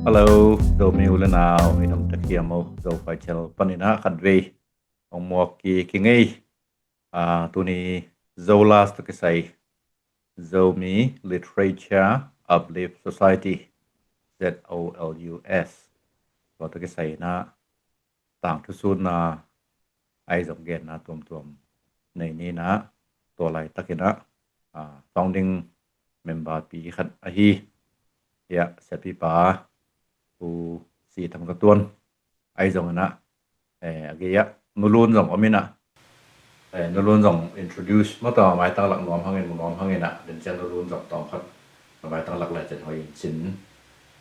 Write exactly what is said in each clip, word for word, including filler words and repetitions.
Hello, Zomi u le nau, i dam tak hiam o, Zophai Channel panin ah khatvei hong muak kik ing ei. Ah, tuni Zolas tawh kisai, Zomi Literature Uplift Society, Z O L U S. Tua tawh kisai in ah tangthu sunna ahi zong genna tuamtuam nei ni in ah, tua laitakin ah, ah, founding member pi khat ahi, hiah siapipa Pu Si Thang Za Tuan ahi zongin ah, eh, a gei ah Nu Lun zong om in ah, eh, Nu Lun zong introduce maw, tua maitang lak nuam hangin, mu nuam hangin ah, den ciang Nu Lun zong tawm khat na maitang lak le cen hoih in cin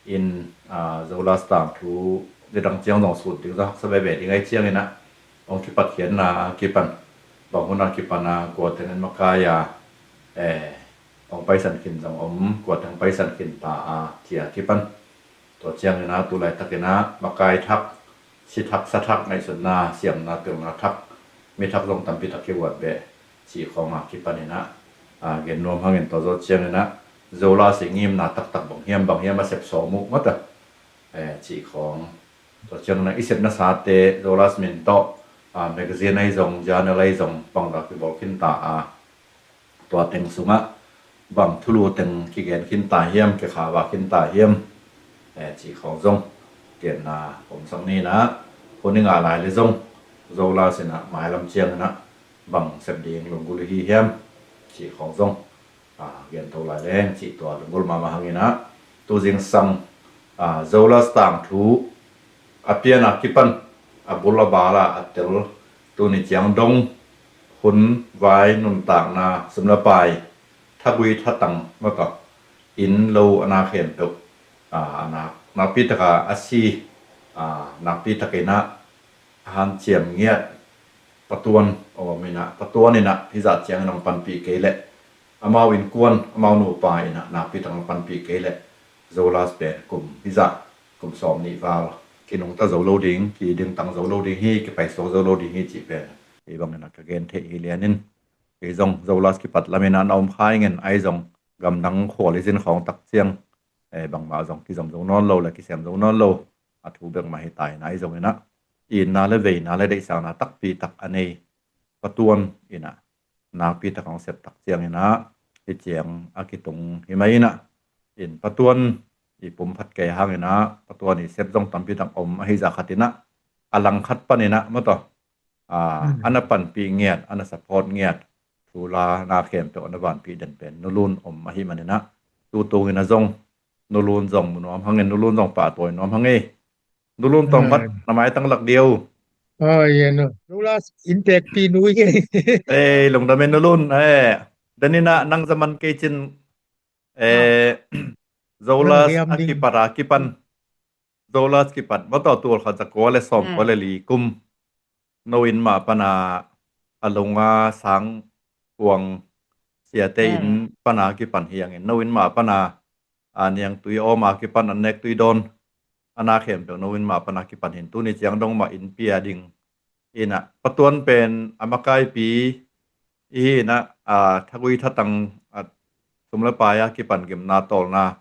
in, ah, Zolas tangthu nidang ciang zong sut ding, zong haksa veve ding ahi ciangin ah, hong kipatkhiatna a kipan, bang hun a kipan a, kua teng in makai a, eh, hong paisan khin zong om, kua teng paisan khin ta a, ci a kipan. Tua ciangin ah tu laitakin ah makai thak, si thak, sa thak, ngaihsutna, siamna, pilna thak, mi thak zong tampi tak kihuat beh, cih khawng a kipanin ah, ah, gen nuam hangin, tua zawh ciangin ah Zolas i ngimna taktak bang hiam, bang hiam a sep sawm uh maw ta, eh, cih khawng. Tua ciangin ah i sepna sate Zolas min tawh, ah, magazine ahi zong, journal ahi zong, bang dah kibawl khin ta a, tua teng sungah bang thulu teng kigen khin ta hiam, kikhava khin ta hiam, eh, cih khawng zong genna om sak ni in ah, hun i ngah lai le zong Zolas in ah mailam ciangin ah bang sep ding lunggulh i hi hiam, cih khawng zong, ah, gen to lai leng, cih tua lunggulh mahmah hangin ah, tu zingsang, ah, Zolas tangthu a pian a kipan, a bul a bal a a tel, tuni ciang dong hun vai nuntakna, sum le pai, thagui thatang maw ta, inn lo a na khempeuh, ah, a nak, nakpi taka a si, ah, nakpi takin ah a hanciam ngiat Pa Tuan om in ah, Pa Tuan in ah hih zah ciangin hong panpih kei leh, amau innkuan, amau nupa in ah nakpi tak hong panpih kei leh, Zolas pen kum hih zah, kum sawm nih val kinungta zo lo ding, kidingtang zo lo ding hi, kipaisuak zo lo ding hi, cih pen hih bangin ah ka gen theih hi lian in. Kei zong Zolas kipat lamin ah na om kha ing in, ahi zong gamdang khual i zin khawng tak ciang, eh, bangmah zong kizom zo nawn lo le kisem zo nawn lo a thu bek mah hi ta in ah, ahi zongin ah itna le veina le deihsakna takpi tak a nei Pa Tuan in ah nakpi tak hong sep tak ciangin ah, hih ciang a kitung hi mah in ah, in Pa Tuan i pum phat kei hangin ah, Pa Tuan i sep zong tampi tak om, ahi zah khat in ah, a lang khat panin ah maw ta, ah, a na panpih ngiat, a na support ngiat, thu la na khempeuh a na vanpih den pen Nu Lun om ahih manin ah, tu tungin ah zong Nu Lun zong mu nuam hangin, Nu Lun zong pahtawi nuam hang ei. Nu Lun tawm khat na maitang lak dih o. Oh, yeah, no. Zolas inntekpi nu hi. Eh, lungdam e Nu Lun, eh. Den in ah nang za man kei cin, eh, Zolas a kipat a kipan. Zolas kipat maw ta, tul khat za kua le sawm kua le li kum. No inn mah pana a lunga sang kuang siate inn pana kipan hi hangin, no inn mah pana a niangtui awm a kipan, an nek tui dawn, a na khempeuh no inn mah pana kipan hi in, tuni ciang dong mah inn pia ding in ah, Pa Tuan pen a makaipi i hi in ah, a thagui thatang, a sum le pai a kipan gimna tawlna,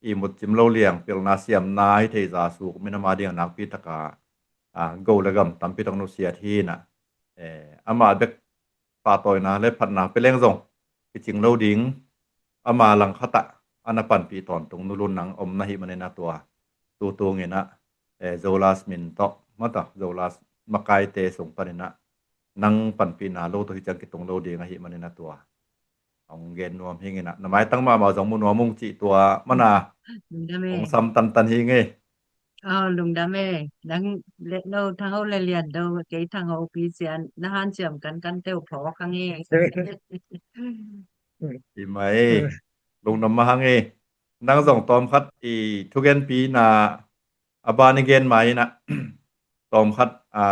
ihmut cim lo liang, pilna siamna hi thei za suk min ama ding a nakpi taka, a, go le gam tampi tak nusiat hi in ah, eh, ama bek pahtawina le phatna pia leng zong kicing lo ding, ama langkhat ah a na panpih tawntung Nu Lun nang om na hih manin ah, tua tu tungin ah, eh, Zolas min tawh maw ta, Zolas makaite sung panin ah nang panpihna lo tawh hih ciang kitung lo ding ahih manin ah, tua hong gen nuam hi ing in ah, na maitang mahmah zong mu nuam ung cih tua manin ah hong sam tantan hi ing ei. Oh, lungdam e. Nang le no Thang Ho le Lian Do, kei Thang Ho pi cian, na hanciam kankan teuh phawk hang e. Hi mah ei. Lungdam mah hang ei. Nang zong tawm khat i thugenpina a ban i gen mah in ah, tawm khat, a,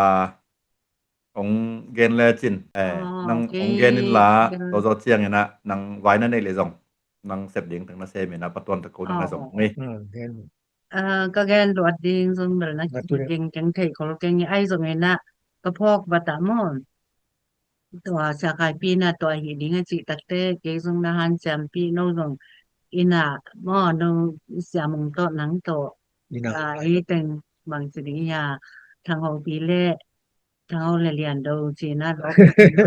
hong gen lecin, eh, nang hong gen in la, tua zawh ciangin ah nang vai na neih leh zong nang sep ding teng na sem in ah, Pa Tuan tawh ko ding a zong ngei. Ah, ka gen luat ding zong bel na kikeng keng thei khol keng i, ahi zongin ah ka phawk vat ah maw, tua siakhaipi in ah tua hi ding a cih takte, kei zong na hanciampih, no zong in ah maw, no siamung tawh nang tawh Ina. Ei teng bang ci ding ia, Thang Ho Pi le Thang Ho le Lian Do cina lo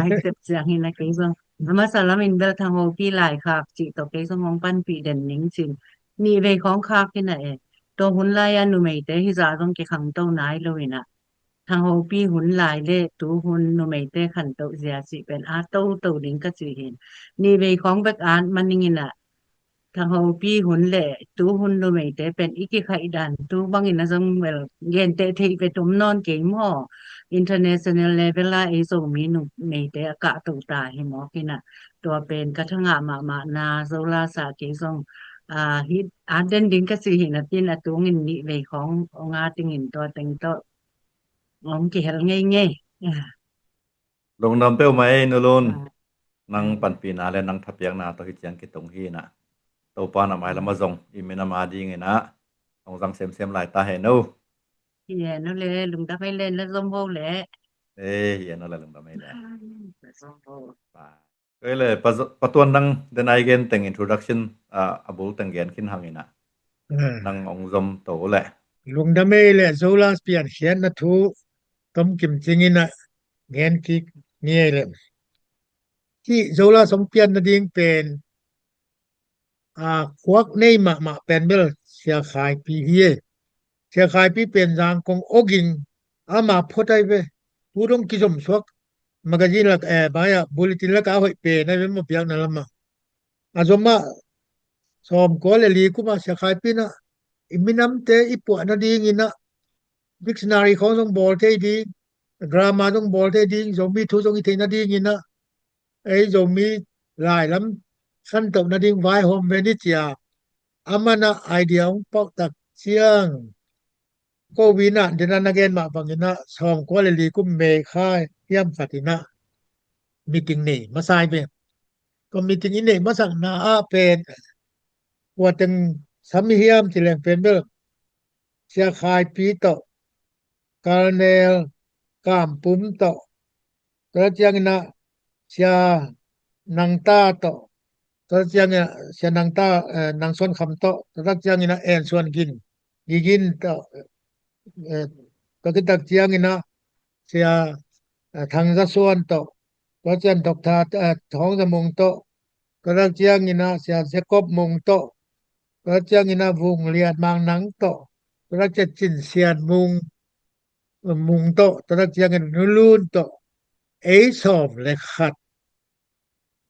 ai sep ciang ina kei zong. A masa lam in bel Thang Ho Pi lai khak ci to kei zong hong panpih den ning cin. Ni vei khong khak ina e. To hun lai a numeite hi za zong ki khang to nai lo ina. Thang Ho Pi hun lai le tu hun numeite khan to zia ci pen a to to ding ka ci hin. Ni vei khong bek an maning ina. Thang Ho Pi hun le tu hun numeite pen i kikhaih dan tu bangin a zong bel gente thei pe tum nawn kei maw. International level a ei Zomi numeite a kah to ta hi maw kina. Tua pen ka thangah mahmah na Zola sa kei zong a hit a den ding ka ci hi na tin a tungin ni vei khong ong a tingin tua teng to ong kihel ngeingei. Lungdam peuhmah ei Nu Lun. Nang panpihna le nang thapiakna tawh hi ciang kitung hi na. Topa na mai lama zong i minam a ding ina hong zang semsem lai ta he no. Hi e no le lungdam ei le na zom ho le. E hi e no le lungdam ei le. Zom ho. Bye. Kei le patuan nang denai gen teng introduction a bul teng gen khin hang ina. Nang ong zom to le. Lungdam ei le Zola pian khiatna thu tom kim cing ina gen kik ni ei le. Hi Zola song pian na ding pen a khuak nei mahmah pen bel Sia Khai Pi hi e. Sia Khai Pi pen Zangkong oging ama phot ai ve. Tu dong kizom suak magazine lak e baya bulletin lak a hoih pen ai ve maw piakna lama. A zom a sawm kua le li kuma Sia Khai Pi na i minamte i puah na ding ina dictionary khong zong bawl thei ding, grammar zong bawl thei ding, Zomi thu zong i thei na ding ina ei Zomi lailam khantoh na ding vaihawm ve ni cia. Amana idea hong pauh tak ciang ko ina dena na gen mah bang ina sawm kua le li kum May kha hiam khat ina meeting nei masai ve. Ko meeting i nei masakna a pen kua teng sam i hiam ci leng pen bel Sia Khai Pi tawh Colonel Kam Pum tawh, tua ciang ina Sia Nang Ta tawh, tua ciang ina Sia Nang Ta, Nang Suan Kham tawh, tua ciang ina En Suan Gin, Gigin tawh, tua kitak ciang ina Sia Thang Za Suan tawh, tua ciang Doctor Thawng Za Mung tawh, tua ciang ina Sia Jacob Mung tawh, tua ciang ina Vung Lian Mang Nang tawh, tua ciang Cin Sian Mung, Mung tawh, tua ciang ina Nu Lun tawh, ei sawm le khat.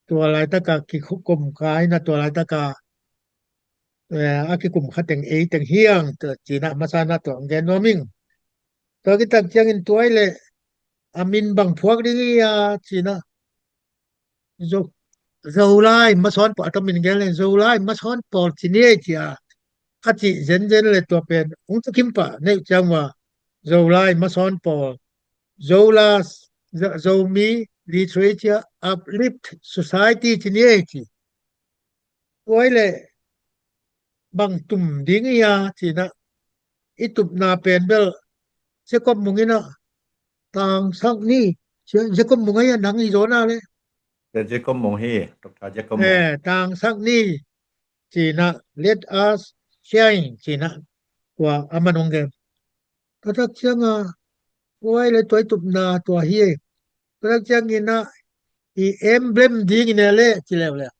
Tua laitaka kikum kha ina tua laitaka a kikum kha teng ei teng hiang tua cina masana tua gen nuam ing. Tua kitak ciangin tuai le a min bang phuak ding ia cina Zo, Zolai masawn pawl a tamin gen le Zolai masawn pawl ci ni ei cia a ci zenzen le tua pen ung takim pah neih ciang ua Zolai masawn pawl Zola Zomi Literature Uplift Society ci ni ei ci. Tuai le bang tum ding ia cina i tupna pen bel Jacob Mung ina tangsak ni Jacob Mung aia nang i zona le. Jacob Mung hi, Doctor Jacob Mung. Eh, tangsak ni cina let us shine cina tua a manung gen. Tua tak cianga tuai le tuai tupna tua hi. Tua tak ciangina i emblem dingin e le ci leuleu.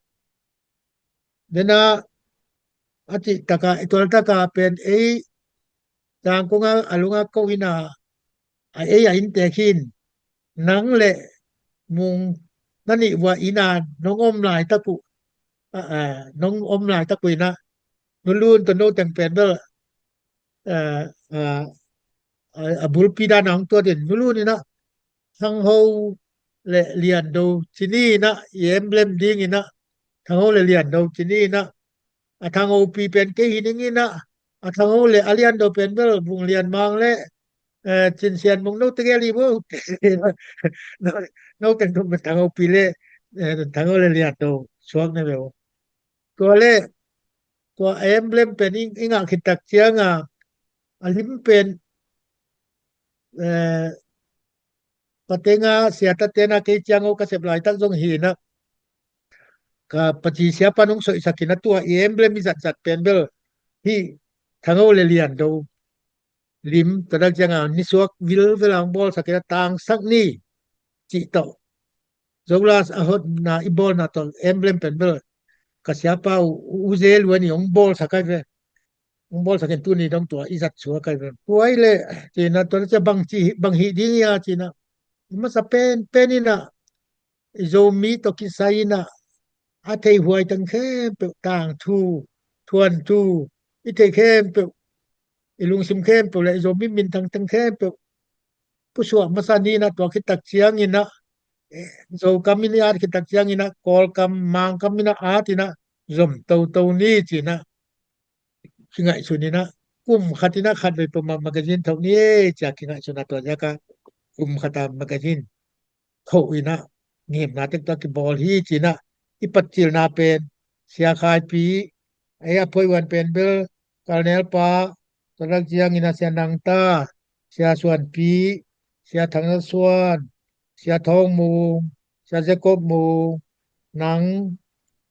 Dena a cih taka i tual taka pen ei Zangkong a lunga ko ina a ei a inntek hin nang le Mung na nih vua ina nong om laitak uh nong om laitak uh ina Nu Lun tawh no teng pen bel a bulpi dan a hong tuat in Nu Lun ina Thang Ho le Lian Do ci ni ina i emblem ding ina Thang Ho le Lian Do ci ni ina a Thang Ho Pi pen kei hi ning ina a Thang Ho le a Lian Do pen bel Vung Lian Mang le Cin Sian Mung no tegel hi bo. No teng tum pen Thang Ho Pi le Thang Ho le Lian Do suak ne ve bo. Tua le tua emblem pen i ngah khit tak cianga a lim pen patenga siatatena kei ciang o ka sep laitak zong hi ina ka paci siapa nung soihsak ina tua i emblem i zatzat pen bel hi Thangho le Liando lim, tua tak cianga nisuak vilvel a hong bawlsak in a tangsak ni cih tawh. Zolas a hotna i bawlna tawh emblem pen bel ka siapa uh, uh, Uze Luan i hong bawlsak ai ve. Hong bawlsak in tuni dong tua i zat suak ai ve. Tua i le cina tua cia bang ci, bang hih ding ia cina. I masa pen, pen ina i Zomi tawh kisai ina a thei huai teng khempeuh tangthu, thuanthu, i thei khempeuh, i lungsim khempeuh le i Zomi minthang teng khempeuh pusuah masa ni ina tua khit tak ciang ina, eh, Zokam in i at khit tak ciang ina Kawlkam, Mangkam ina at ina zom toto ni cina kingaihsun ina kum khat ina khat vei peuhmah magazine tho ni e cia kingaihsun a tua ziaka kum khat a magazine tho ina ngimna tek tua kibawl hi cina i patcilna pen Sia Khaipi, ei a phoihuan pen bel Kalnelpa, tua tak ciang ina Sia Nangta, Sia Suanpi, Sia Thangna Suan, Sia Thawng Mung, Sia Jacob Mung, nang,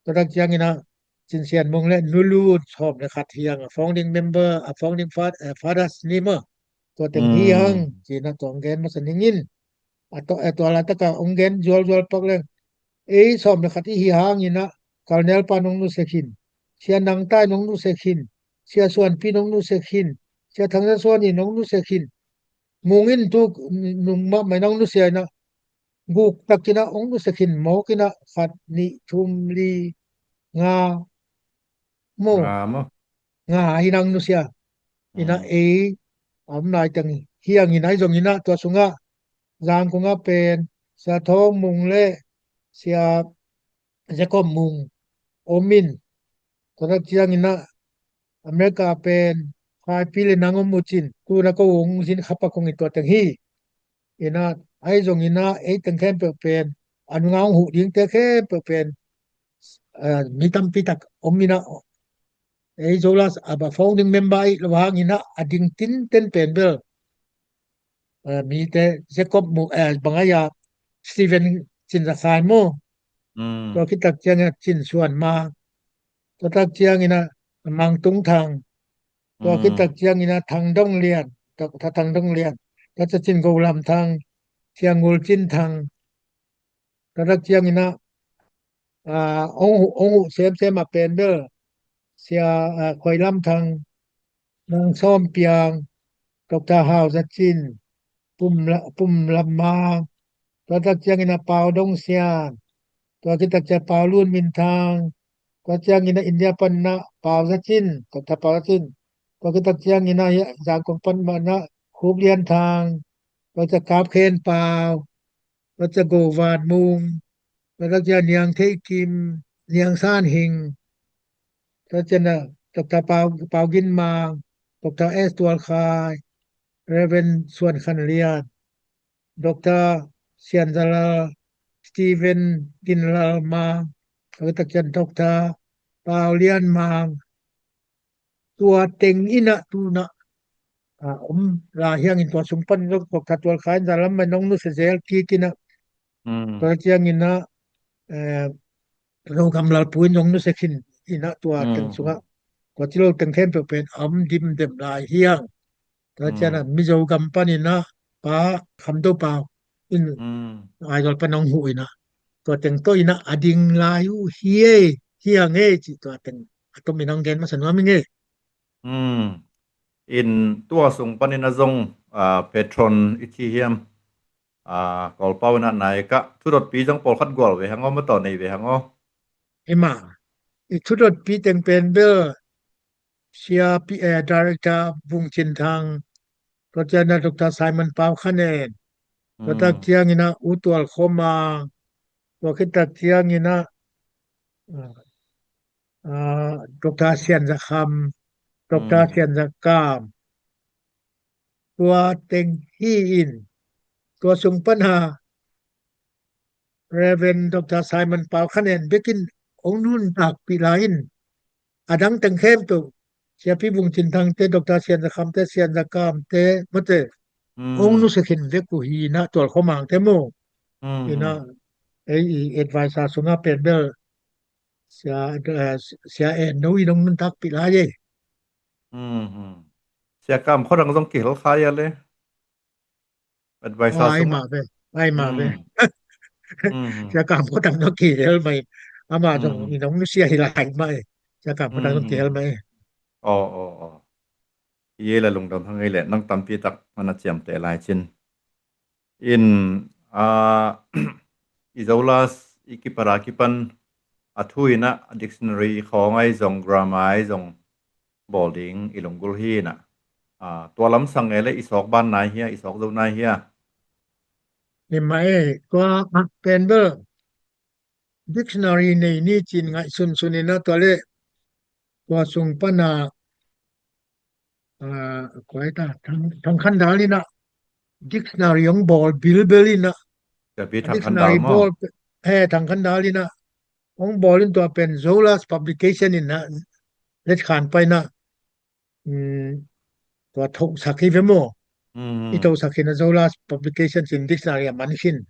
tua tak ciang ina Cin Sian Mung le Nulun sawm le khat hiang a founding member, a founding fa-, eh, fathers ni maw. Tua teng hi hang cina tua hong gen masa ningin. A tua, a tua laitaka hong gen zualzual pak leng. Ei sawm le khat i hi hang ina Kalnelpa nong nusia khin. Sia Nangta nong nusia khin. Sia Suanpi nong nusia khin. Sia Thangna Suan i nong nusia khin. Mung in tu nung mahmah nong nusia ina guk tak ina hong nusia khin mawk ina khat nih thum li nga maw. Nga maw. Nga hi nang nusia ina ei a om lai teng hiang ina i zong ina tua sungah Zangkong a pen Sia Thawng Mung le Sia Jacob Mung om in tua tak ciang ina America pen Khaipi le nang om uh cin tuna ko hong zin khapa kong i tua teng hi. Ina ai zong ina ei teng khempeuh pen a nunga hong huh dingte khempeuh pen, eh, mi tampi tak om ina ei Zolas a ba founding member i lo hang ina a ding tinten pen bel, eh, mite Jacob Mung, eh, bang ai a Stephen Cin Za Khai maw. Tua khit tak ciang ina Cin Suan Mang. Tua tak ciang ina Mang Tung Thang. Tua khit tak ciang ina Thang Dong Lian, Dr. Thang Dong Lian. Tua cia Cin Go Lam Thang, Sia Ngul Cin Thang. Tua tak ciang ina, ah, hong huh, hong huh semsem a pen bel Sia, ah, Khuai Lam Thang, Nang Sawm Piang, Dr. Hau Za Cin, Pum La-, Pum Lam Mang, tua tak ciang ina Pau Dong Sian, tua khit tak ciang Pau Lun Min Thang, tua ciang ina India pan ina Pau Za Cin, Dr. Pau Za Cin, tua khit tak ciang ina Zangkong pan ina Khup Lian Thang, tua ciang Kap Khen Pau, tua ciang Go Van Mung, tua ciang Niang Thei Kim, Niang San Hing, tua ciang ina Dr. Pau, Pau Gin Mang, Dr. S Tual Khai, Reverend Suan Khan Lian, Dr. Sian Za Lal, Stephen Gin Lal Mang, tua khit tak ciang Dr. Pau Lian Mang, tua teng ina tuna, ah, om lai hiangin tua sung pan Dr. Tual Khai in za lam mai nong nusia zel kik ina. Tua ciang ina, eh, Zogam Lalpu in nong nusia khin ina tua teng sungah tua ci lo teng khempeuh pen om dimdem lai hiang. Tua ciang ina Mizo gam pan ina Pa Kham Do Pau in Aizawl pan nong huh ina. Tua teng tawh ina a ding lai uh hi ei, hiang ei cih tua teng a tom ina hong gen masa nuam ing ei. In tua sung pan ina zong, ah, patron i ci hiam, ah, Kawlpau ina nai kah thudotpi zong pawlkhat gual ve hang aw, mataw nei ve hang aw. Hi ma, i thudotpi teng pen bel Sia Pi, eh, Director Vung Cin Thang, tua ciang ina Dr. Simon Pau Khan En, tua tak ciang ina U Tual Khua Mang, tua khit tak ciang ina, ah, ah, Dr. Sian Za Kham, Dr. Sian Za Kam, tua teng hi in, tua sung pan ha Reverend Dr. Simon Pau Khan En bek in hong nuntakpih lai in, a dang teng khempeuh, Sia Pi Vung Cin Thang te, Dr. Sian Za Kham te, Sian Za Kam te, mate, hong nusia khin vek uh hi ina Tual Khua Mang te maw. Ina, ei i advisor sungah pen bel Sia, eh, Sia En No in hong nuntakpih lai ei. Mhm. Sia Kam khuadang zong kihel kha ia le. Advisor ai sung mah ve, ai mah ve. Mhm. Mhm. Sia Kam khuadang zong kihel mai. Ama zong, mhm, i nong nusia hi lai mai. Sia Kam khuadang zong kihel mai. Oh, oh, oh. Ye la lungdam hang ei le, nang tampi tak mana ciamteh lai cin. In, ah, i Zolas i kipat a kipan a thu in ah, a dictionary khawng ai zong, grammar ai zong bawl ding i lunggulh hi in ah. Ah, tua lamsang e le i sawk ban nai hia, i sawk zo nai hia? Ni mah e, tua pen bel dictionary nei ni cin ngaihsun sun in ah, tua le tua sung pan a, ah, kua hi ta, Thang, Thang Khan Dal in ah dictionary hong bawl bilbel in ah. Sia Pi Thang Khan Dal maw? Dictionary bawl, he, Thang Khan Dal in ah hong bawl in, tua pen Zolas publication in ah, Letkhan pai in ah, um, tua thohsak hi ve maw. Mm. I thohsak hi in ah, Zolas publication in dictionary a man khin.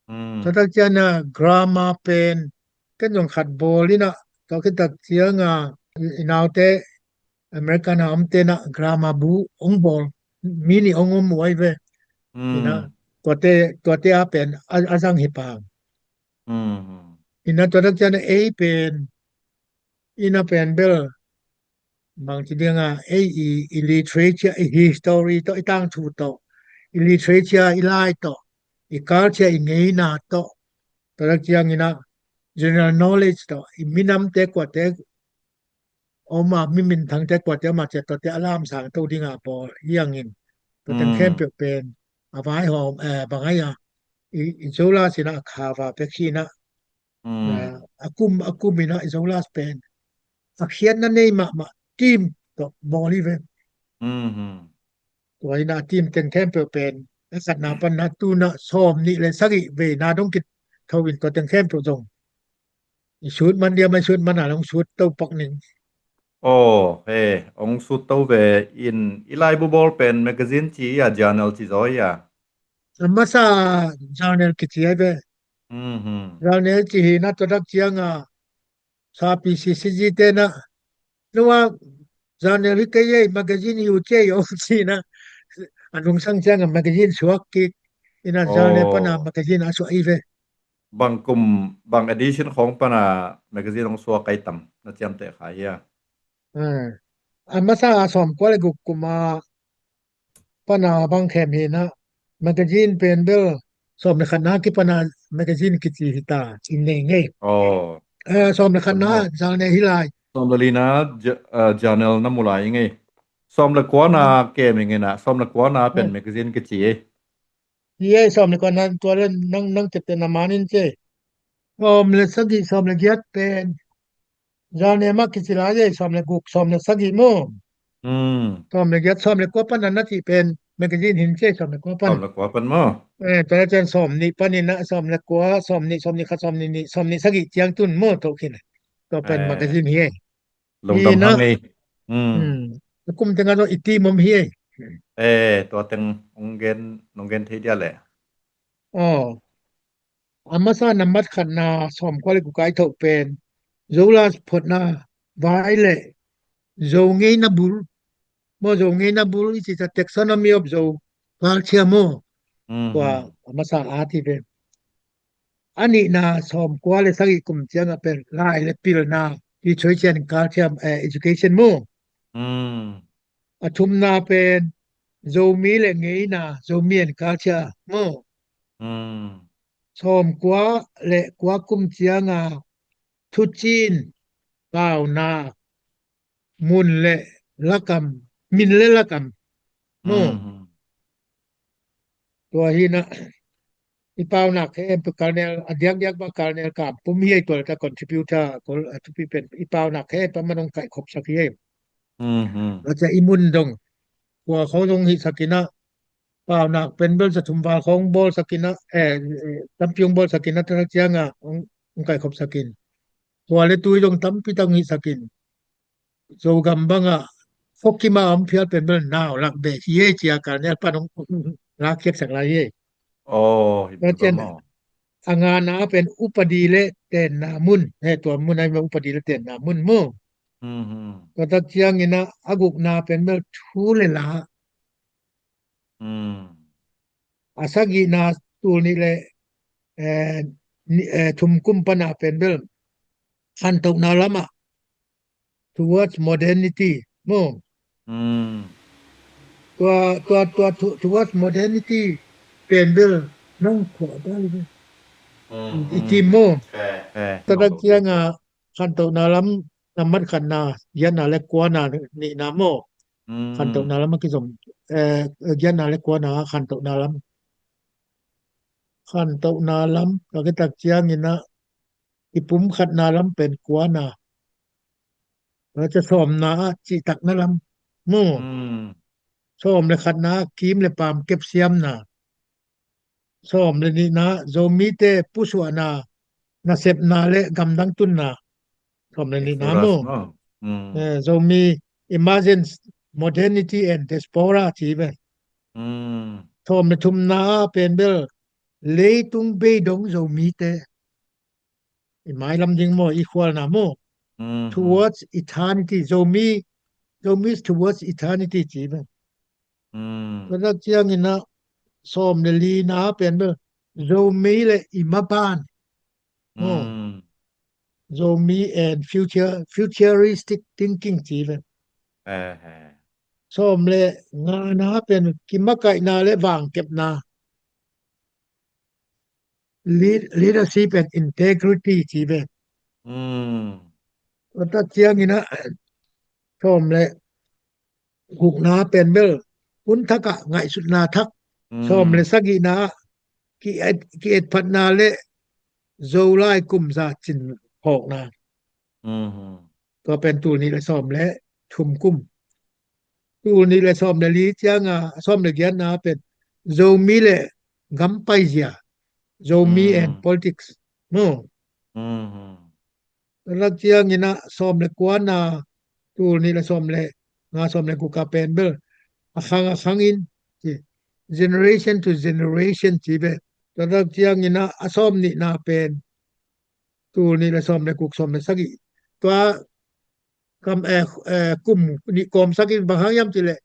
Mm. Tua tak ciang a grammar pen ken zong khat bawl in ah, tua khit tak ciang a i, i naute American a omte in ah grammar bu hong bawl mi nih hong om uh ai ve. Mm. In ah tuate, tuate a pen a, a zang hi pah. Mm. In ah tua tak ciang a ei pen, in ah pen bel bangci ding a, ei i, i literature, i history tawh, i tangthu tawh, i literature, i lai tawh, i culture, i ngeina tawh, tua tak ciang in ah general knowledge tawh, i minamte kuate om a, mi minthangte kuate om a, ciat tuate a lamsang to ding a bawl hi hang in. Tua teng, mm, khempeuh pen a vaihawm, eh, bang ai a, i, i Zolas in ah a kha va pek hi in ah, mm, eh, a kum, a kum in ah i Zolas pen a khiatna nei mahmah team tawh bawl hi ve. Mhm. Tua in ah team teng khempeuh pen, a khatna pan a tu in ah sawm nih le sagih veina dong kitho in, tua teng khempeuh zong i sut man diam, a i sut man a long sut to pak ning. Oh, he, hong sut to ve. In i laibu bawl pen magazine ci ia, journal ci zaw ia? A masa journal kici ai ve. Mhm. Journal ci hi in ah, tua tak ciang a sapi C C G te in ah, nua journal hi kei ei, magazine hi uh ci ei, ong ci in ah, a nungsang ciang a magazine suak kik in ah, journal pan a, oh, magazine a suak hi ve. Bang kum, bang edition khawng pan a magazine hong suak ai tam, na ciamteh kha hia? Ah, a masa a sawmkua le guk kum a pan a bang khem hi in ah, magazine pen bel sawm le khatna kipan a magazine kici hi ta, in nei ngei. Oh. Eh, sawm le khatna, oh, journal hi lai. Sawm le lina, ja-, eh, journal na mu lai ngei. Sawm le kuana, hmm, kem ing in ah, sawm le kuana pen, hmm, magazine kici ei. Hi ei, sawm le kuana tua le nang, nang tepte na man in ci ei. Sawm le sagih, sawm le giat pen journal mah kici lai ei, sawm le guk, sawm le sagih maw. Hmm. Sawm le giat, sawm le kua pan a na cih pen magazine hi in ci ei, sawm le kua pan. Sawm le kua pan maw. Eh, tua le ciang sawm nih pan in ah, sawm le kua, sawm nih, sawm nih khat, sawm nih nih, sawm nih sagih ciang tun maw, to khin. Tua pen, eh, magazine hi ei. Lungdam hang ei. Hmm. Hmm. A kum teng a zong i team om hi ei. Eh, tua teng hong gen, nong gen thei dia le. Oh. A masa nambat khatna sawmkua le guk a i thoh pen Zolas photna vai le Zo ngeina bul. Maw, Zo ngeina bul i cih a, taxonomy of Zo culture maw. Mm. Tua a masa a ti ve. A nihna sawmkua le sagih kum ciang a pen lai le pilna, literature and culture, eh, education maw. Mm. A thumna pen Zomi le ngeina, Zomi and culture maw. Mm. Sawmkua le kua kum ciang a thucin, paunak, mun le lakam, min le lakam maw. Mm. Tua hi in ah, i paunak khempeuh Colonel, a diakdiak bang Colonel Kam Pum hi ei, tua le ta contributor, kol, a thupi pen, i paunak khempeuh aman hong kaihkhopsak hi ei. Mm-hmm. Tua ciang i mun dong, kua khawng dong hihsak in ah, paunak pen bel za thum val khawng bawlsak in ah, eh, eh, tampi hong bawlsak in ah, tua ciang a hong, hong kaihkhopsak in. Tua le tui dong tampi tak hong hihsak in. Zogam bang ah, Fokkim a om phial pen bel nau lak beh hi ei ci a, Colonel pan hong lakkhiatsak lai hi ei. Oh, hi tua ciang maw. A ngana pen upadi le tenna mun. He, tua mun ai maw, upadi le tenna mun maw. Mhm. Tua tak ciangin ah a gukna pen bel thu le la. Mm. A sagihna tul nih le, eh, ni, eh, thum kum pana pen bel khantohna lamah towards modernity maw. Mm. Tua, tua, tua, to-, towards modernity pen bel nang khua dai bel. Mm, i mm. Tim maw. Eh. Eh. Tua tak ciangah khantohna lam nambat khatna, giatna le kuana nihna maw. Mm. Khantohna lam a kizom, eh, giatna le kuana khantohna lam. Khantohna lam, ka kitak ciangin ah, i pum khatna lam pen kuana. Tua ciang sawmna ah cihtakna lam. Mu. Mm. Sawm le khatna ah kim le paam kepsiamna. Sawm le nihna, Zomite pusuahna, nasepna le gamdang tunna. Sawm le nihna maw. Mm. Eh, Zomi emergence, modernity and diaspora ci ve. Mm. Sawm le thumna ah pen bel leitung beidong Zomite. I mailam ding maw, i khualna maw. Mm. Towards eternity, Zomi, Zomi is towards eternity ci ve. Mm. Tua tak ciangin ah sawm le lina pen bel Zomi le i maban. Oh. Mm. Zomi and future, futuristic thinking ci ve. Eh, eh. Sawm le ngana pen kimakaihna le vangkepna. Lead-, leadership and integrity ci ve. Mm. Tua tak ciangin ah sawm le gukna pen bel hun thak ah ngaihsutna thak. Mm. Sawm le sagihna ah ki-et, ki-etphatna le Zolai kum za cin phawkna. Mhm. Tua pen tul nih le sawm le thum kum. Tul nih le sawm le li ciangah, sawm le giatna pen Zomi le gam paizia. Zomi, mm, and politics. No. Mhm. Tua tak ciangin ah sawm le kuana, tul nih le sawm le nga, sawm le guk a pen bel a khang a khangin ci, generation to generation ci ve. Tua tak ciangin ah a sawm nihna pen tul nih le sawm le guk, sawm le sagih. Tua kam, eh, eh, kum nih kawmsak in, bang hang hiam cih leh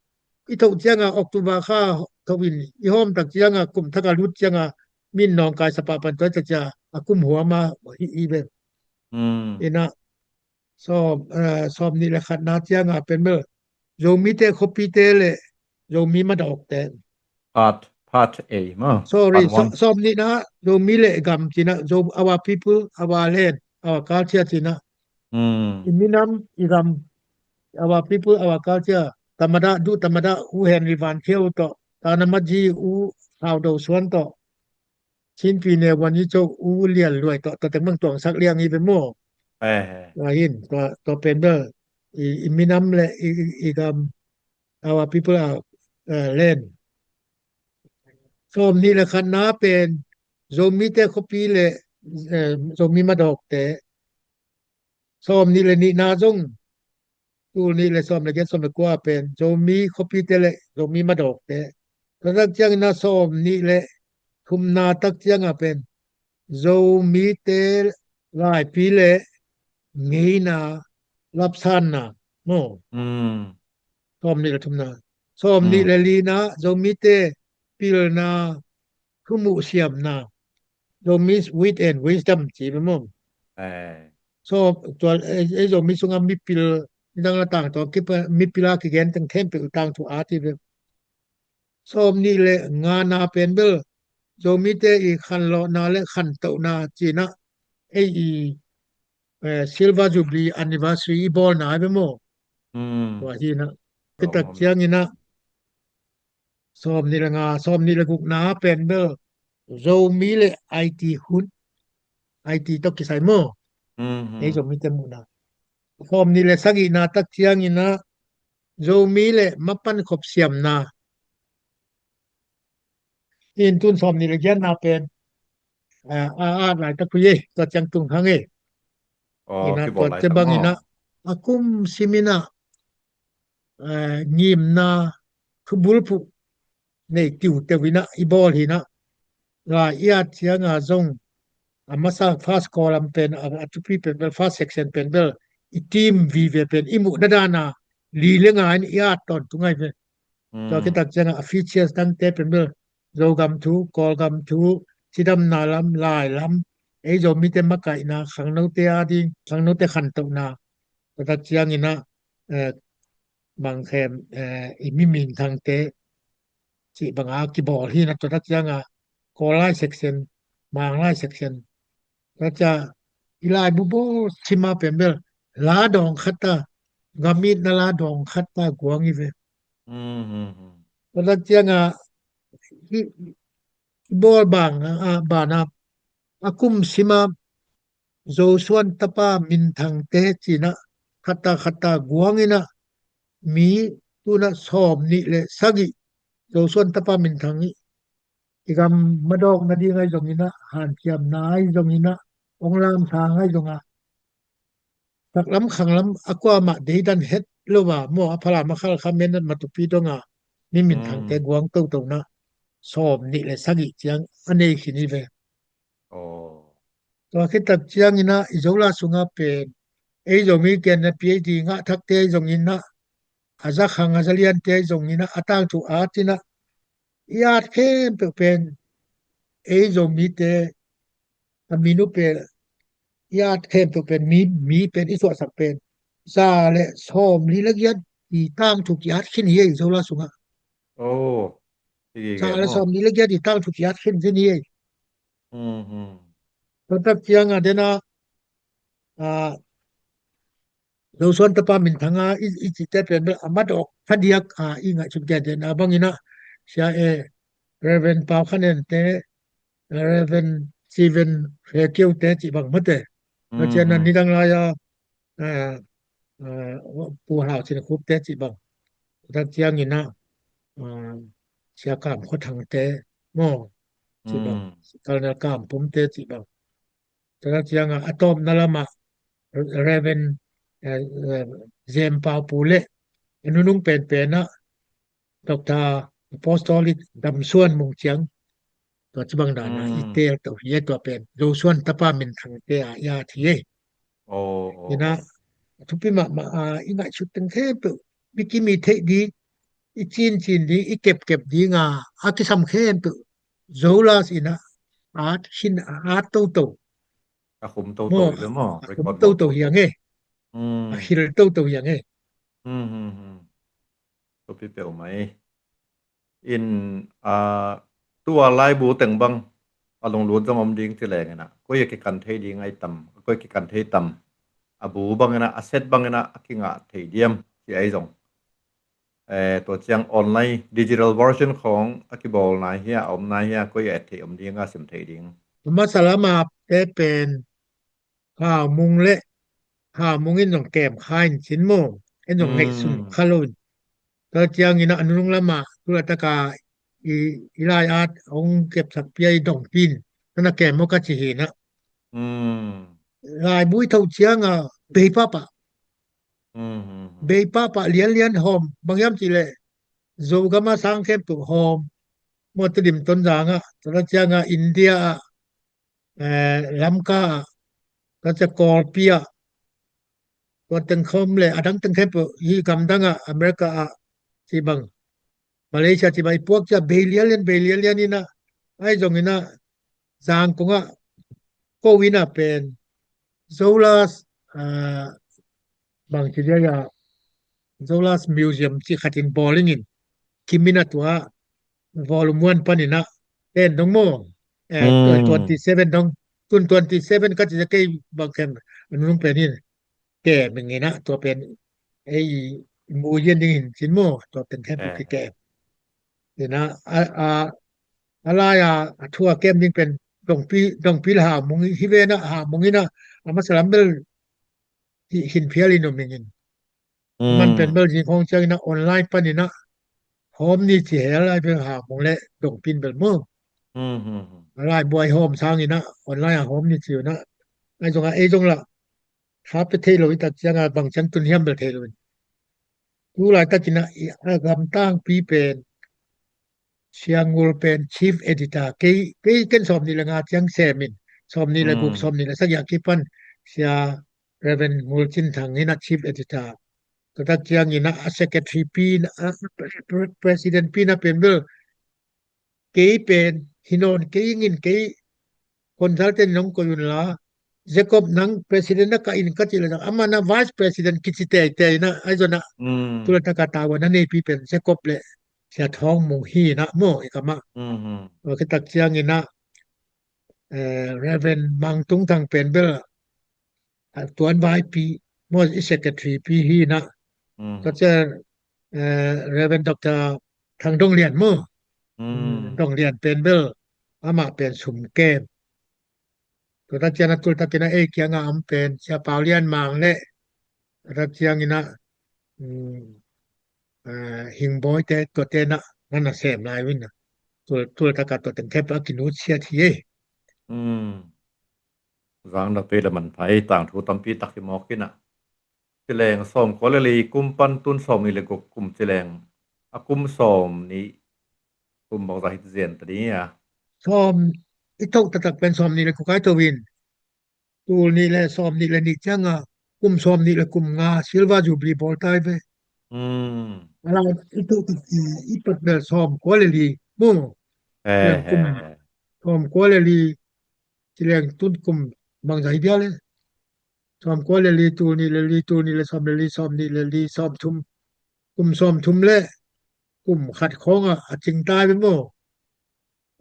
i thoh ciangah October kha thoh in, i hawm tak ciangah kum thak a lut ciangah min nawngkai sapa pan tua tak ciang a kum huam a hi i ve. Mm. Ina sawm, eh, sawm nih le khatna ciangah pen bel Zomite khuapite le Zomi madawkte. Part, part A maw. Sorry, part one. Sawm nihna Zomi le gam cina, Zo-, our people, our land, our culture cina. Mm. I minam, i gam, our people, our culture. Tamada, du tamada, U Henry Van Kheu tawh, tanamad ji, U Thau Do Suan tawh, Chin Pyine Wan Yi Cho, U Lian Luai tawh, tua teng bang tuangsak liang i ve maw. Eh, eh. Tua hin, tua, tua pen bel i, i minam le i, i, i gam, our people, our, uh, land. Sawm nih le khatna pen Zomite khuapi le, eh, Zomi madawkte. Sawm nih le nihna zong tul nih le sawm le giat, sawm le kua pen Zomi khuapite le Zomi madawkte. Tua tak ciangin ah sawm nih le thumna tak ciangah pen Zomite laipi le ngeina lapsanna. No. Mm. Sawm nih le thumna. Sawm nih, mm, le lina Zomite pilna, thumuh siamna. Zomi's wit and wisdom ci ve maw. Eh. So, tua, eh, eh, Zomi sungah mipil, nidang a tangthu, kipa, mipil a kigen teng khempeuh tangthu a ci ve. Sawm nih le ngana pen bel Zomite i khanlawhna le khantohna cina, ei i, eh, Silver Jubilee Anniversary i bawlna ve maw. Mm. Tua hi na. Tua tak ciangin ah sawm nih le nga, sawm nih le gukna pen bel Zomi le I T hun. I T tawh kisai maw. Mhm. Ei Zomite muhna. Sawm nih le sagihna tak ciangin ah Zomi le mapan khop siamna. In tun sawm nih le giatna pen, ah, ah, ah, laitak hui ei, tua ciang tung hang ei. Oh, ina tua ciang bang ina, a kum simin ah, eh, ngimna, thubulphuh nei tiuteu ina i bawl hi na. Lai i at cianga zong a masa first column pen, a, a thupi pen bel, first section pen bel i team vive pen i muhna dana li le nga in i at tawntung ai ve. Tua kitak cianga a features dangte pen bel Zogam thu, Kawlgam thu, cidamna lam, lai lam, ei Zomite makaihna, khangnote ading, khangnote khantohna, tua tak ciangina, eh, bangkhem, eh, i mi minthangte cih banga kibawl hina, tua tak cianga Kawl lai section, Mang lai section, tua cia i laibu bawl sima pen bel la dawng khat ta, gam itna la dawng khat ta guang i ve. Tua tak cianga i, i bawl bang a, a, bana a kum sima Zosuan tapa minthangte cina khat ta khat ta guangina mi tuna sawm nih le sagih Zosuan tapa minthang i i gam madawk nading ai zongina, hanciamna ai zongina, ong lamsa ngai zonga saklam khanglam a kuamah deidan het lo a maw, a Falam a Khalkha, Mennat, Matupi donga mi minthangte guang totona sawm nih le sagih ciang a nei khin hi ve. Tua khit tak ciangina i Zola sunga pen ei Zomi ken na PhD ngah thakte ai zongina, a za khang a za liante ai zongina, a tangthu atina i at khempeuh pen ei Zomite a minu pen i at khempeuh pen mi, mi pen i suahsak pen za le sawm li le giat i tangthu ki at khin hi ei Zola sunga. Za le sawm li le giat i tangthu ki at khin zin hi ei. Tua tak cianga dena a Zosuan tapa minthanga i, i cite pen bel a madawk phadiak a i ngaihsut gen den a bangina sia e Reverend Pau Khanen te, Reverend Steven Fekeu te cih bang mate. Tua ciana nidang laia a, a, Pu Hau Cin Khup te cih bang. Tua ciangina a, sia Kam Khua Thang te maw cih bang. Colonel Kam Pum te cih bang. Tua cianga a tawpna lama Reverend, eh, eh, Zem Pau Pu le a nunung penpena Doctor Apostolic Dam Suan Mung Ciang. Tua cibang dana i tel to hi e, tua pen Zosuan tapa minthangte a i at hi e. Ina a thupi mahmah a i ngaihsut teng khempeuh mi kimi theih ding, i cincin ding, i kepkep dinga a kisam khempeuh Zolas ina at khin a at toto. A khum toto hi ve maw, a khum toto hi ang e. A khil toto hi ang e. Thupi peuhmai. In a tua laibu teng bang a lunglut zong om ding ci lengina koi a kikan thei ding ai tam, koi kikan thei tam. A bu bangina a set bangina a kingah thei diam ci ai zong. Eh, tua ciang online digital version khong a kibawl nai hia, a om nai hia, koi a et thei om ding a sim thei ding. Masa lama te pen Hau Mung le Hau Mung in zong kem kha in cin maw, en zong ngaihsun kha lo in. Tua ciangina a nunung lama tula taka i, i lai at ong kepsak pia i dongpin nana kem maw ka ci hina. Laibu i thoh cianga bei papa. Bei papa lianlian hawm, bang hiam cih leh Zogama sang khempeuh hawm. Maw Tedim Tonzanga, tua cianga India ah, eh, Lamka ah, tua cia Kawlpi ah, tua teng khawm le a dang teng khempeuh hi gamdang ah, America ah, cih bang, Malaysia cih bang i puak cia bei lianlian, bei lianlian ina, ai zongina Zangkong ah ko ina pen Zolas, ah, bang ci dia ya, Zolas Museum cih khatin bawlingin kimina tua volume one panina ten dong maw, eh, twenty seven dong, tun twenty seven ka ci dia kei bang kem a nunung pen in kem ingina tua pen ei mu yen ding hin cin maw, tua pen kem kikem. Ina a, a, a lai a, a thu a kem ding pen dongpi, dongpi le Hau Mung hi vena, Hau Mung ina a masa lam bel hi, hin phial in om ingin. Man pen bel zing khong ciangina online panina hawm ni ci hel ai bel Hau Mung le dongpin bel maw. A laibu a i hawm sangina online a hawm ni ci una ai zonga ei zong la tha pe thei lo i tak cianga bang ciang tun hiam bel thei lo in. Tu laitakina i a gamtangpi pen Sia Ngul pen chief editor, kei, kei ken sawm nih le nga ciang semin, sawm nih le guk, sawm nih le sagih a kipan Sia Reverend Ngul Cin Thang in a chief editor. Tua tak ciangin a, a secretary pi in a, a pre-, president pi in a pen bel kei pen hi nawn kei ing in, kei consultant in hong koih un la, Jacob nang president na kah in ka cih leh, amah na vice president kici teitei in a, ahi zongin a, mm, tu laitak a tavuan a neipi pen Jacob leh Sia Thawng Mung hi in a maw, i kam ah. Mm, mm. Tua khit tak ciangin a, eh, Reverend Mang Tung Thang pen bel a tuan vaipi maw, i secretary pi hi in a. Mm. Tua ciang, eh, Reverend Doctor Thang Dong Lian maw. Mm. Mm, Dong Lian pen bel amah pen sum kem. Tua tak ciang a tu laitak in a ei kiang a om pen Sia Pau Lian Mang leh, tua tak ciangin a, mm, eh, Hing Bawi te, tua te in a, na na sem lai uh in a. Tu, tu laitak a tua teng khempeuh a kinutsiat hi ei. Mm. Zang na pe le man phai, tangthu tampi tak hi mawk in a. Ci leng sawmkua le li kum pan tun sawmnih le guk kum ci leng, a kum sawmnih kum bangzah hi zen ta ding a. Sawm, i tho taktak pen sawmnih le guk a i tho in. Tul nih le sawmnih le nih ciang a, kum sawmnih le kum nga Silver Jubilee bawl ta hi ve. Mm. A la i tho tak i, i pat bel sawmkua le li maw. Eh, kum, eh, sawmkua le li, ci leng tun kum bangzah hi dia le. Sawmkua le li, tul nih le li, tul nih le sawm le li, sawmnih le li, sawmthum. Kum sawmthum le kum khat khawng a, a cing ta hi ve maw.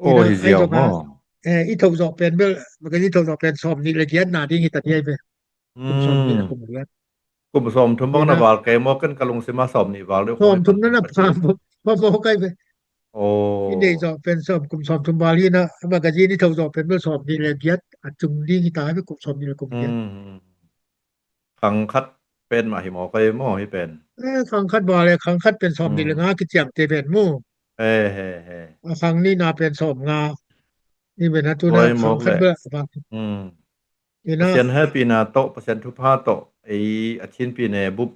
Aw, hi ziau maw. Eh, i tho zawh pen bel, magazine i tho zawh pen sawmnih le giat na ding hi ta hi ve. Kum sawmnih le kum giat. Kum sawmthum bang na val kei maw, ken ka lungsim a sawmnih val deuh. Sawmthum na na pha maw, pha maw kai ve. Aw. I neih zawh pen sawm, kum sawmthum val hi in a, magazine i tho zawh pen bel sawmnih le giat a cung ding hi ta hi ve, kum sawmnih le kum giat. Mm. Khang khat pen mah hi maw kai maw hi pen. Eh, khang khat val le, khang khat pen sawmnih le nga kiciamteh pen maw. Eh, he, he. A khang nihna pen sawmnga. Ni pen a tu na khang khat bel a bang. Mm. Pasian hehpihna tawh, Pasian thupha tawh, ei a Chin pi ne bup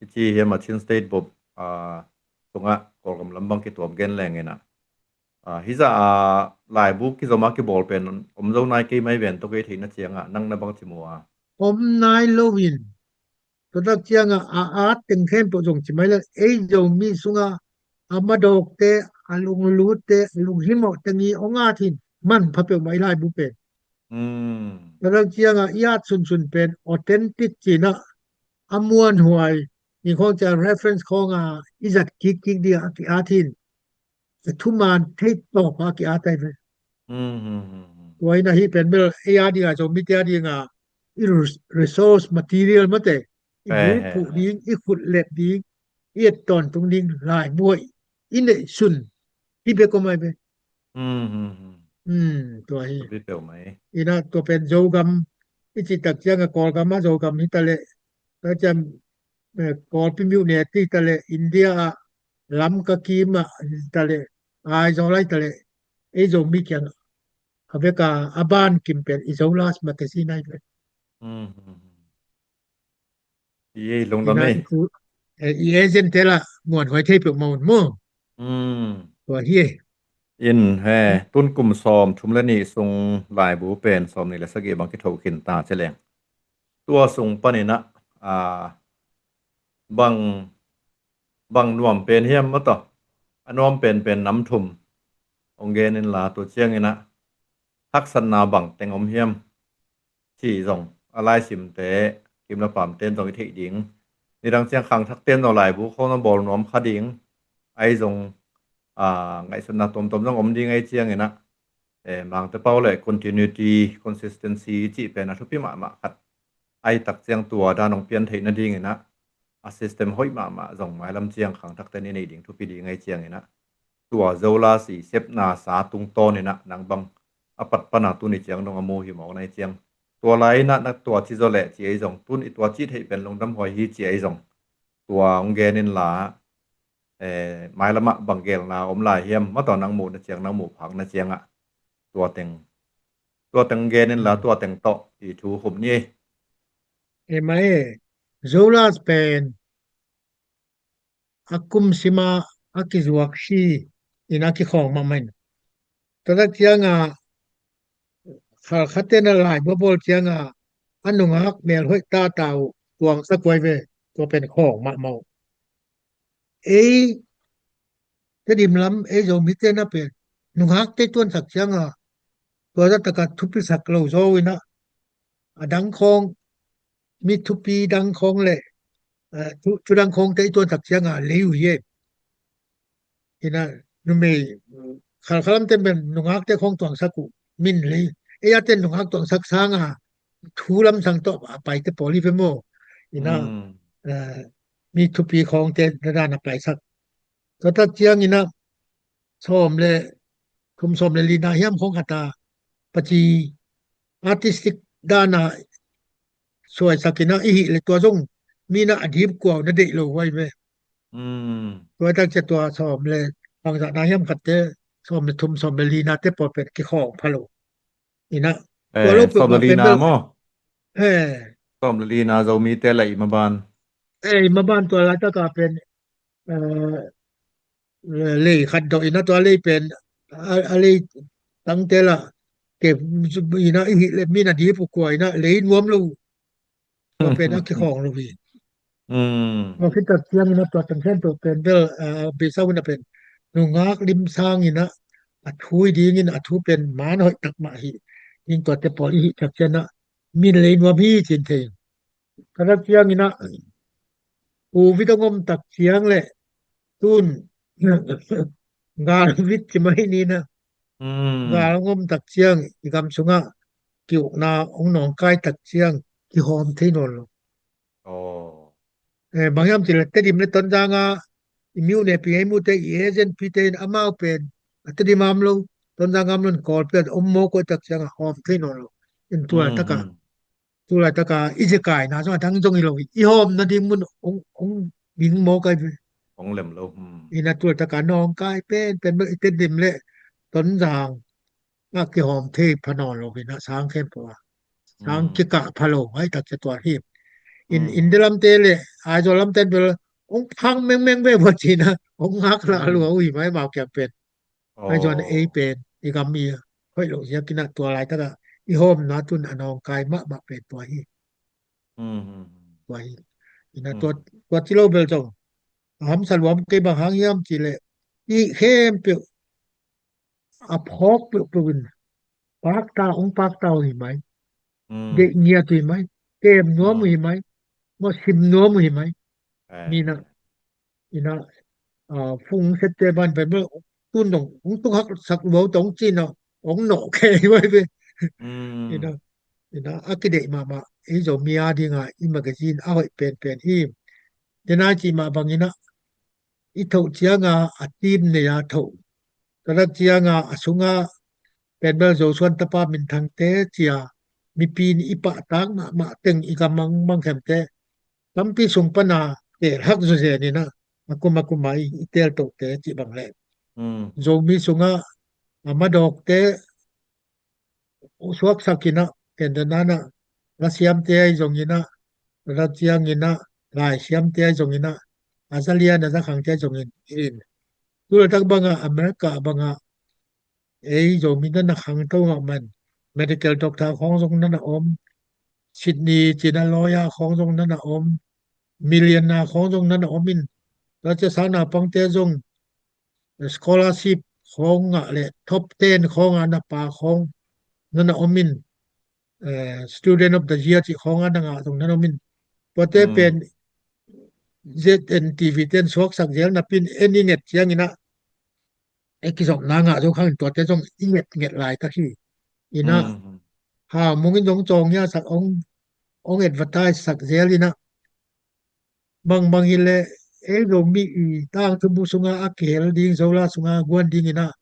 i ci hiam, a Chin State bup, a, sungah Kawlgam lam bang kituam gen leng in a. A, hi zah a laibu kizom a kibawl pen om zo nai kei mai ven tawh kei theihna ciang a, nang na bang ci mu a. Om nai lo in. Tua tak ciang a, a at teng khempeuh zong ci mai le, ei Zomi sungah a madawkte, a lunglute, a lunghimawhte ngi hong at in, manpha peuhmah i laibu pen. Mm. Tua tak ciang a, i at sunsun pen authentic ci in a, a muanhuai, i khawng ciang reference khawng a, i zat kikkik ding a ki-at in. A thuman thei tawp a ki-at ai ve. Mm, mm, mm, mm. Tua in a hih pen bel ei a ding a, Zomite a ding a, i res-, resource material mate, i bu phuh ding, i khut lep ding, i et tawntung ding laibu i neih sun hi bek om ai ve. Mm, mm, mm. Mm, tua hi. Tua pi peuh mai. In a tua pen Zogam, i cih tak ciang a Kawlgam a Zogam hi ta leh, tua ciang, eh, Kawlpi miuh ne ti ta leh, India a Lamka kim a ta leh, Aizawl a ta leh, ei Zomi kiang a vek a, a ban kim pen i Zolas magazine ai ve. Mm, mm, mm. I ei lungdam ei. I agent te la muanhuai thei peuh mah un maw. Mm. Tua hi ei. In he, tun kum sawmthum le nih sung laibu pen sawmnih le sagih bang kitho khin ta ci leng. Tua sung panin a, a, bang, bang nuam pen hiam maw tawh. A nuam pen pen nam thum hong gen in la, tua ciangin a haksatna bang teng om hiam cih zong a laisimte, kim le paamte in zong i theih ding. Nidang ciang khangthakte in zong laibu khawng na bawl nuam kha ding. Ahi zong, a, ngaihsutna tuamtuam zong om ding ahi ciangin a, eh, Mangte pau le continuity, consistency cih pen a thupi mahmah khat. Ahi tak ciang tua dan hong pian theih nadingin a, a system hoih mahmah zong mailam ciang khangthakte in i neih ding thupi ding ahi ciangin a, tua Zolas i sepna sa tungtawnin a, nang bang a pat pana tuni ciang dong a mu hi mawk na hi ciang. Tua lai-in a, na tua ci zaw leh ci ahi zong, tun i tua cih theih pen lungdam huai hi ci ahi zong, tua hong gen in la, eh, mailam ah bang gelna om lai hiam, maw tawh nang muhna ciang, nang muh phakna ciang ah, tua teng, tua teng gen in la, tua teng tawh i thu khum ni. E mai e, Zolas pen a kum sim a a kizuak hi in a kikhawng mahmah in. Tua tak ciang a, khalkhatte in a laibu a bawl ciang a, a nungak mel hoih tata uh tuangsak uh ai ve. Tua pen khawng mahmah uh. Ei Tedim lam ei Zomite na pen nungakte i tuansak cianga tua zah taka thupisak lo zaw inah, a dang khawng, mi thupi dang khawng le, eh, thu, thu dang khawngte i tuansak cianga lei uh hi e. Inah numei khalkhalamte pen nungakte khawng tuangsak uh, min lei. Ei a ten nungak tuangsak sanga thu lamsang tawh a paite pawl hi ve maw? Inah, eh, mi thupi khawngte na dan a paisak. Tua tak ciang inah sawm le thum, sawm le lina hiam khawng khata paci artistic dana suaisak inah i hih le tua zong mi na a dip kuau na deih lo huai ve. Tua tak cia tua sawm le bangzah na hiam khatte, sawm le thum, sawm le lina te pawl pen kikhawng pha lo. Inah tua lo peuhmah pen bel maw? Sawm le lina Zomite la i maban, eh, i maban tua laitaka pen, eh, lei khat dawh inah tua lei pen a lei tangte la ke inah i hih le mi na dip uh kua inah lei nuam lo. Tua pen a kikhawng lo hi. Tua khit tak ciang inah tua tang khen tua pen bel, ah, beisau inah pen nungak lim sang inah a thu i dingin a thu pen man hoih tak mah hi. Ding tuate pawl i hih tak ciang inah min lei nuam hi cin thei. Tua tak ciang inah covid a ngom tak ciang le tun gal vit ci mai ni na. Gal ngom tak ciang i gam sungah kiukna hong nawngkai tak ciang kihawm thei nawn lo. Eh, bang hiam cih le Tedim le Tonzang a i miuh nepi ngei mute i agent pite in amau pen a Tedim am lo, Tonzang am lo in Kawlpi a om mawk uh tak ciang a hawm thei nawn lo. In tua taka tu laitaka i zekaina zong a dang zong hi lo hi. I hawm nading mun hong, hong ding mawk ai ve. Hong lem lo. Ina tu laitaka nawngkai pen pen bel i Tedim le Tonzang a kihawm thei pha nawn lo hi na, sang khempeuh a sang kikah pha lo ai tak cia tua hi. In, in de lamte le Aizawl lamte bel hong phang mengmeng ve bua cina hong ngak la lua uh hi mai mau kiang pen. Ai zuan ei pen i gam i hoih lo ziak inah tua laitaka i hawmna tun a nawngkai mahmah pen tua hi. Tua hi. Inah tua, tua ci lo bel zong a hamsa luam kei bang hang hiam cih le i khempeuh a phawk peuhpeuh in pakta hong pakta uh hi mai. Deih ngiat uh hi mai. Kem nuam uh hi mai. Maw sim nuam uh hi mai. Mina ina, ah, fung sette ban pen bel tun dong hong tung hak sak luau tong cina hong nawh kei vai ve. Ina, ina a kideih mahmah ei Zomi a dinga i magazine a hoih penpen hi. Tena cih mah bangina i thoh cianga a team nei a thoh. Tua tak cianga a sunga pen bel Zosuan tapa minthangte cia mipi in i pahtak mahmah teng i gamang mangkhemte tampi sung pana tel hak zuzen ina a kum a kuma i, i tel tohte cih bang le Zomi sunga a madawkte suaksak ina, ken danana lasiamte ai zong ina, la ciang ina, laisiamte ai zong ina, a zalian a zakhangte ai zong in, in. Tu latak banga America banga ei Zomi nana khangto ngah man, medical doctor khawng zong nana om, Sydney cina lawyer khawng zong nana om, millionaire khawng zong nana om in. Tua cia sang naupangte zong scholarship khawng ngah le top ten khawng a na pa khawng nana om in, eh, student of the year cih khawng a na ngah zong nana om in. Tuate pen Z N T V ten suaksak zel napin en i nget ciang ina e kizopna ngah zo khang in tuate zong i nget nget lai tak hi. Ina ha mungin zong cawng ia sak ong, ong advertise sak zel ina bang bang hi le ei Zomi i tangthu bu sunga a kihel ding, Zola sunga guan ding ina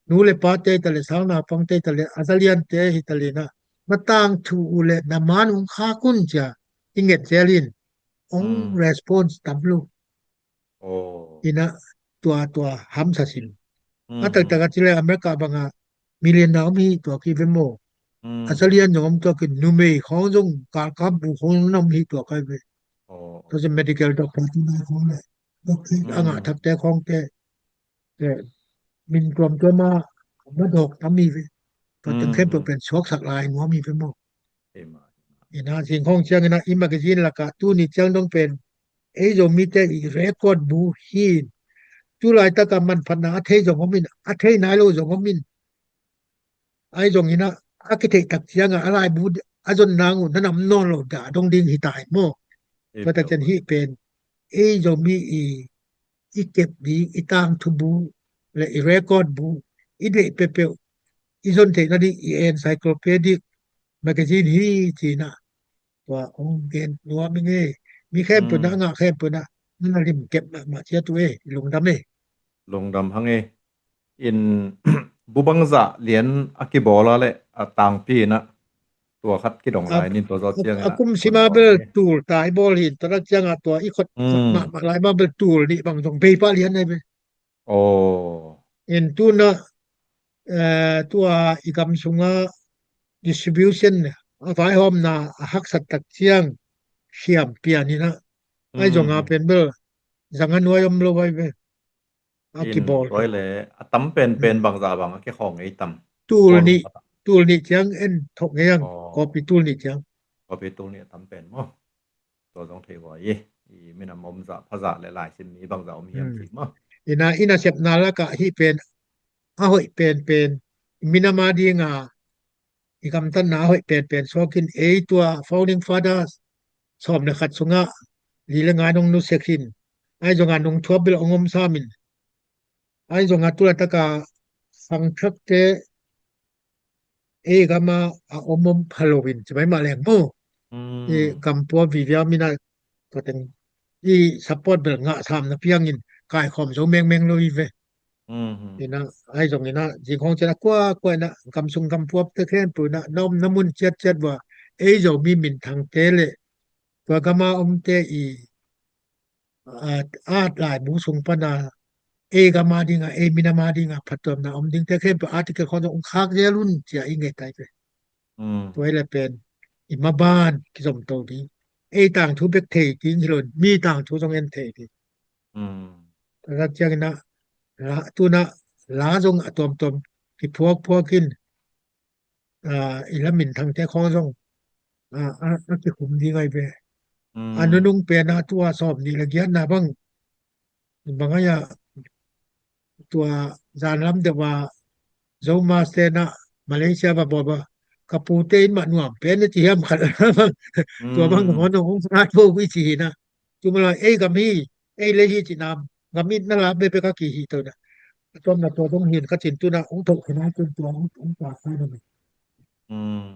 nu le pate hi ta le, sang naupangte hi ta le, a zaliante hi ta le ina na tangthu uh le na man ung khak un cia i nget zel in ong response tam lo. Ina tua tua hamsa sin a taktak a ci le America banga millionaire om hi tua ki ve maw? A zalian zong om tua ki, numei khawng zong kalkap bu khawng zong om hi tua kai ve. Tua zong medical doctor tu nai khawng le doctor a ngah thakte khawngte min tuamtuam a madawk tam hi ve. Tua teng khempeuh pen suaksak lai nuam hi ve maw? Ina zingkhawng ciangina i magazine lakah tuni ciang dong pen ei Zomite i record bu hi. Tulaitaka manphatna a thei zong om in, a thei nai lo zong om in, ai zongina a kitheih tak cianga a laibu a zon nang uh na nam nawn lo dah dong ding hi ta in maw? Tua tak cian hih pen ei Zomi i i kep ding, i tangthu bu le i record bu i deih peuhpeuh i zon theihna ding i encyclopedic magazine hi cina tua ong gen nuam i ngei. Mi khempeuh na, a ngah khempeuh na, na lim kep mahmah ciat uh ei, lungdam ei. Lungdam hang ei. In bu bangzah lian a kibawl a le a tangpi inah tua khat kidong lai nin tua zawh ciangin a kum sima bel tul ta i bawl hin tua ciangah tua i khot mahmah lai ma bel tul nih bang zong bei pah lian nai bel. Aw. In tuna, eh, tua i gam sunga distribution a vaihawmna a haksat tak ciang khiam pian inah ai zonga pen bel zanga nuai om lo vai ve. A kibawl tua le a tam penpen bangzah bang a kikhawng ei tam. Tul nih, tul nih ciang en thok ngei ang. Aw. Copy tul nih ciang. Copy tul nih a tam pen maw? Tua zong thei huai i, i minam om zah phazah le laisim mi bangzah om hiam ci maw? Ina, ina sepna lakah hih pen a hoih penpen minam a dinga i gamtatna a hoih penpen suakin ei tua founding fathers sawm le khat sungah li le ngai nong nusek hin. Ai zongah nong thuap bel ong om samin. Ai zongah tulaitaka sangthakte ei gama a om om phalo in ci mai mah leng maw? I gampua vivia mina tua teng i support bel ngah samna piangin kaikhawm zo mengmeng lo i ve. Ina ai zong ina zingkhawng cian a kuakua ina gamsung gampuapte khempeuh ina na omna mun ciatciat vua ei Zomi minthangte le tua gama omte i at laibu sung pana ei gama dinga ei minama dinga phattuamna om dingte khempeuh article khawng zong ong khak zel un cia i ngei tai ve. Tua i le pen i maban kizom to ding ei tangthu bek thei ding hi lo in mi tangthu zong en thei ding. Tua ciangina la tuna la zong a tuamtuam kiphuakphuak in i la minthangte khawng zong a kikhum ding ai ve. A nunung pena tua sawm nih le giatna bang bang ai a tua zanlam deuh a Zomaste na Malaysia va bawl ba ka pute in mah nuam pen na ci hiam khat bang tua bang hon hong ngat bo i ci hi na. Tumala ei gam hi ei lei hi ci nam gam it na la bebe ka ki hi to na. A tuam na tua dong hin ka cin tuna ong thok khin ai tun tua ong tua sai na mi.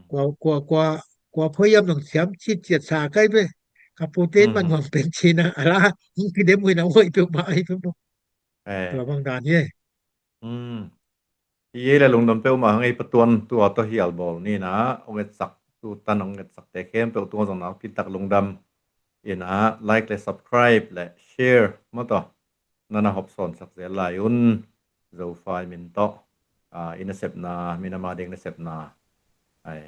Kua kua kua kua phoiam nong siam cit ciat sa kai be ka pute in man wang pen ci na ala ong kidem hui na woi pe ma ai pe mo. Tua bang dan hi. I ei le lungdam peuhmah hang ei patuan tua tawh hial bawl nina ong etsak tu tan ong etsakte khempeuh tua zong nakpi tak lungdam. Ina like le subscribe le share maw tawh nana hopsawnsak zel lai un. Zofai min tawh ina sepna minama ding na sepna ai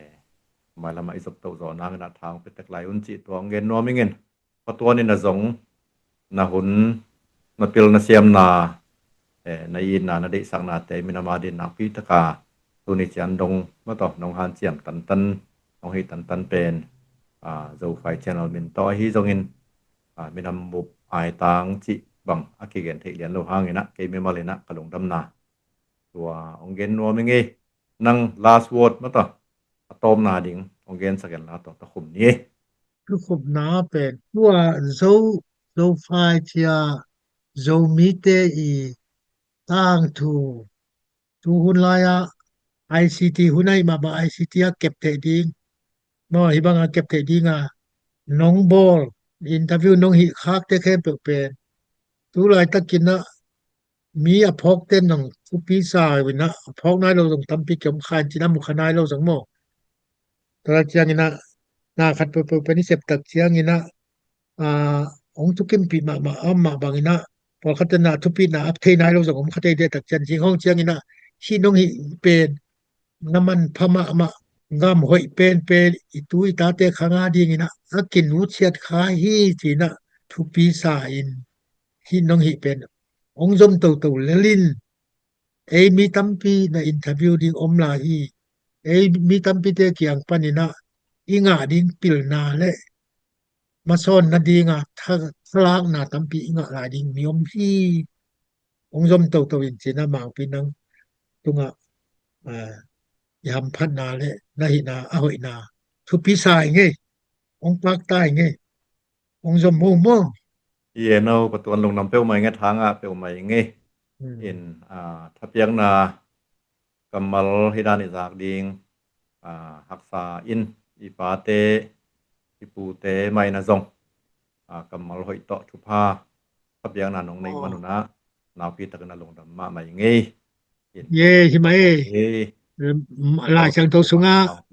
mailamah i zop toh zawh nangin a thang petek lai un cih tua ong gen nuam ingin. Patuan in a zong na hun na pil na siamna na itna na deihsaknate minama din nakpi taka tuni cian dong maw tawh nong hanciam tantan nong hih tantan pen Zofai channel min tawh ahi zongin minam bup aitang cih bang a kigen theih lian lo hanginah kei mimal inah ka lungdamna tua ong gen nuam i ngei. Nang last word maw tawh a tawpna ding ong gensak en la tawh ka khum ni. Ka khumna pen tua Zo Zofai cia Zomite i tangthu tu hun lai-ah I C T hun ahi mahmah I C T a kep theih ding maw hi banga kep theih dinga nong bawl interview nong hih khakte khempeuh pen tu laitakinah mi a phawkte nong thupi sa inah a phawk nai lo zong tampi kiom kha in cin a mukha nai lo zong maw? Tua cianginah na khat peuhpeuh pen i septak cianginah ong thukimpih mahmah a om mah banginah pawlkhatte na thupitna a thei nai lo zong om kha thei dehtak cian zinghawng cianginah hih nong hih pen na manpha mahmah gam hoih penpen i tu i tate khanga dinginah a kinutsiat kha hi cinah thupi sa in hih nong hih pen ong zom toto lelin ei mi tampi na interview ding om lai hi. Ei mi tampite kiang paninah i ngah ding pilna le masawn nadinga tha-, thalakna tampi i ngah lai ding mi om hi. Hong zom toto in cina mangpi nang tungah, ah, i hamphatna le na hihna a hoihna thupi sa i ngei. Hong pakta i ngei. Hong zom mo mo. I en o, Patuan lungdam peuhmah i ngei, thangah peuhmah i ngei. Hmm. In, ah, thapiakna kammal hi dan i zak ding, ah, haksa in i pate, i pute mah in a zong, ah, kammal hoih tawh thupha thapiakna nong neih manunah, naupi takin a lungdam mahmah i ngei. Ye, hi mah e. Lai Siangtho sungah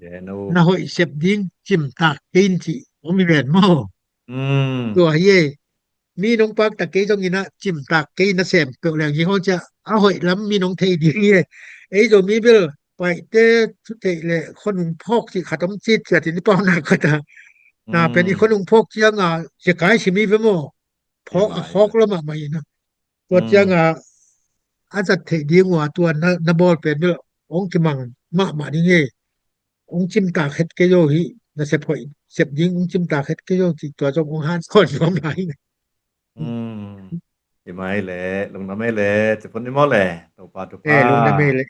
na hoih sep ding cimtak kei in ci om hi ven maw. Tua hi e. Mi nong paktak kei zongin ah cimtak kei na sem peuh leng hi hong cia a hoih lam mi nong thei ding hi e. Ei Zomi bel paite thutheih le khonung phawk cih khat om cit ciat in i paunak khat a. Na pen i khonung phawk cianga cia kai si mi ve maw. Phawk a phawk lo mahmah in a. Tua cianga a zat theih ding uh a tua na, na bawl pen bel hong kimang mahmah ding e. Hong cimtak het kei zo hi, na sep hoih sep ding hong cimtak het kei zo cih tua zong hong han sawn nuam lai. Hi mai le, lungdam mai le, ci phun ni maw le, Topa thupha. Eh, lungdam mai le.